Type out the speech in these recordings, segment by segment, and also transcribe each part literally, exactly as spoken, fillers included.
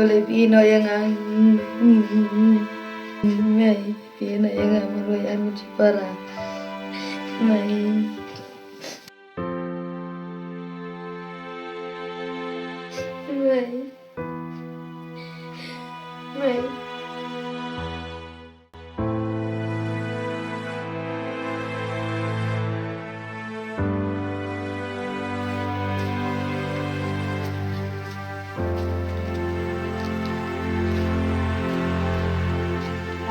Lei phi ïehnoh ïa nga. Mei, phi ïehnoh ïa nga marwei ar baje para. Mei. Mei. Mei.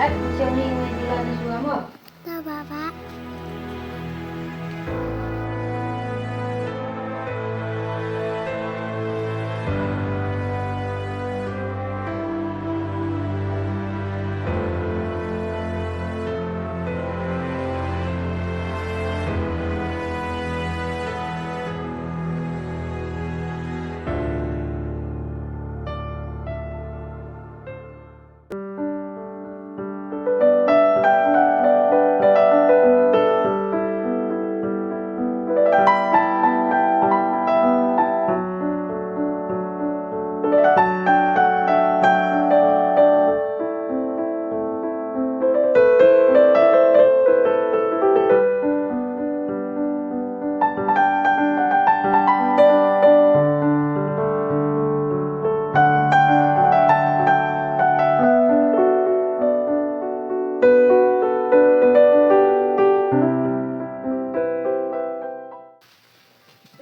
Hai, siang ni ngi bilang ni shuwa mo. Tau, Papa.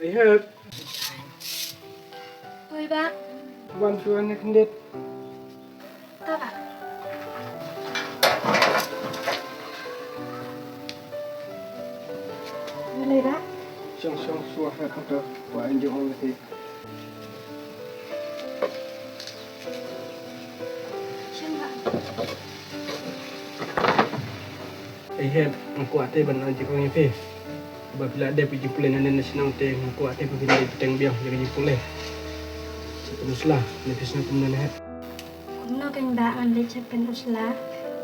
Ei, Hep. Oi, Bah. Wan shuwa ne khyndiat. Ta, Bah. Balei, Bah? Shong, shong shuwa, Hep, to. Wa, enjoy ong lagi. Ei Hep, nga kwah te ban ai jingkyrkhu ïa phi. Ba phi la dep ïa ka jingpule na ne na shnong te, nga kwah te ba phin leit bteng biang ïa ka jingpule. Sha Pynursla, ne phi sngewthuh kumne Hep? Kumno kein Bah ngan leit sha Pynursla?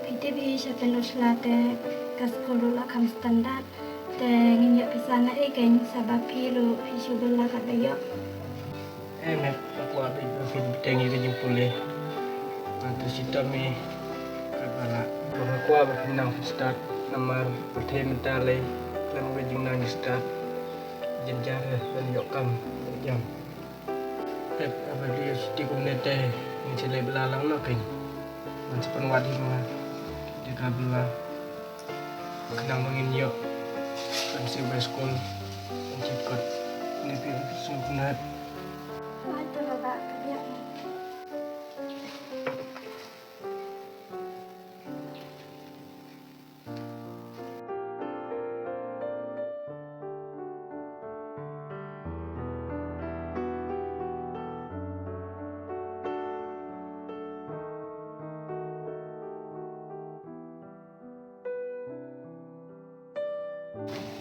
Phi tip hi sha Pynursla te ka skul ruh la kham standard. Te ngin ïoh pisa na ei kein sa ba phi ruh phi shu bylla katba ïoh. Em, em, nga kwah beit ba phin bteng ïa ka jingpule. Nga tu shitom ïa ka balang. Ba nga kwah ba phin nang phin stad namar pyrthei mynta lei khlem ka jingnang jingstad. Jynjar lei ban ïoh kam ban jam. Hep, haba dei shisha kumne te ngin sa leit bylla lang noh kein. Ngan sa pynwad hi ma nga ïa ka bylla. Khnang ba ngin ïoh ban siew bai skul ban siew kot. Ne phi ong phi sngewtynnat. Ai to lada ka biang.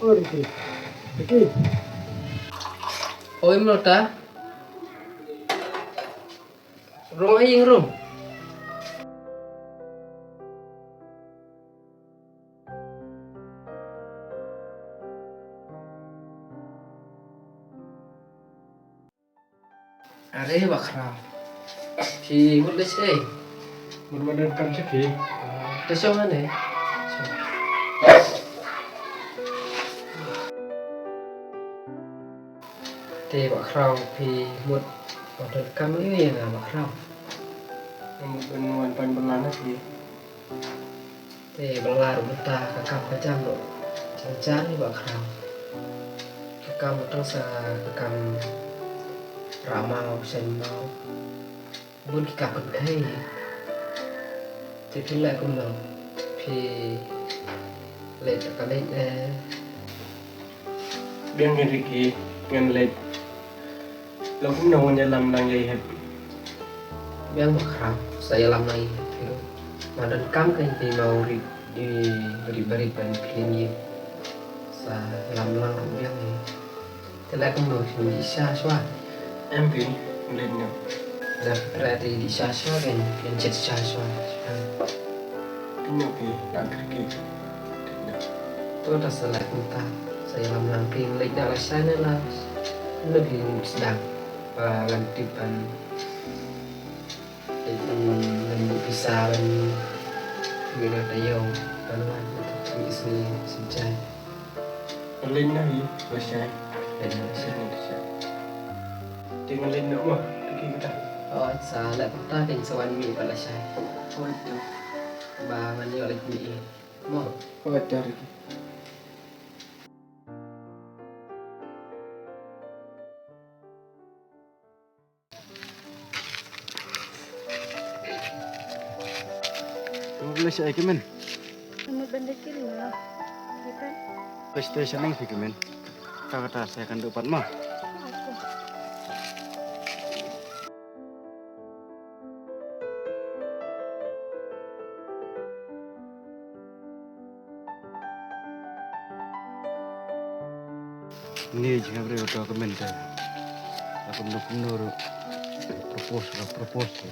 O Ricky. Ricky. Oi Mlota. Rung ha ïing rung. Are Bah Khraw. Phi mut leit shaei? Mut wan donkam sha phi. Te shong hangne. Te Bah Khraw phi mut wan donkam ïa nga Bah Khraw. Nga mut ban wan pan bylla na phi. Te bylla ruh mynta ka kam ka jam ruh jan jan hi Bah Khraw. Ka kam ruh tang sa ka kam rah maw shen maw. Bun ki kam pynkhei. Te phi leh kumno? Phi leh ka leh eh. Biang hi Ricky, ngan leit. Long kumno ngan ïalam lang ïa i Hep? Biang Bah Khraw, sa ïalam lang ïa i Hep. Nga donkam kein ïa i Mawrit, i barit barit ban pynlong ïa i. Sa ïalam lang ruh biang ïa i. Te leh kumno phin dih sha shuwa? Em phi, leit noh. Lada phi treh te dih sha shuwa kein, phin jied sha shuwa. Kumno phi, la kyrkieh. To ta sa leh kumta, sa ïalam lang phi leit na la shai ne la. Kumno phi sdang ba ngan tip ban Pisa ban mih na taïew ban wan mih sngi sngi jai. Lei na hi lashai. Lei na lashai. Te nga lei na ma, te ki kata. Oh, sa la kata kan sa wan mih ba lashai. Oh, ito. Ba man ïoh lei mih. Ma. Oh, ito. Mo bla sha ai kemen. Mo benda kiri ma. Kita. Pesta sha nang phi kemen. Ka kata sa kan dupat ma. Ni jingabri uto ka mente. Aku nuk nuru. Propose ka propose.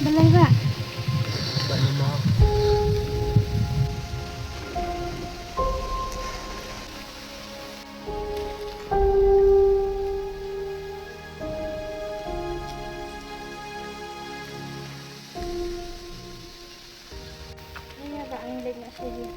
Balei ba? Ïa ba ang lek na sini.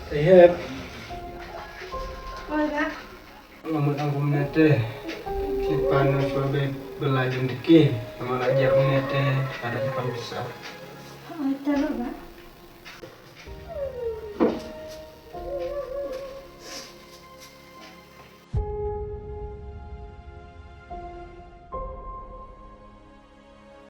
Te hep. Oi, Dad. Nga mut nang kumne te. Ki pan na sua be belai jin deki. Nga la jep ne te ada di kam pisa. Oi, te lo, Dad.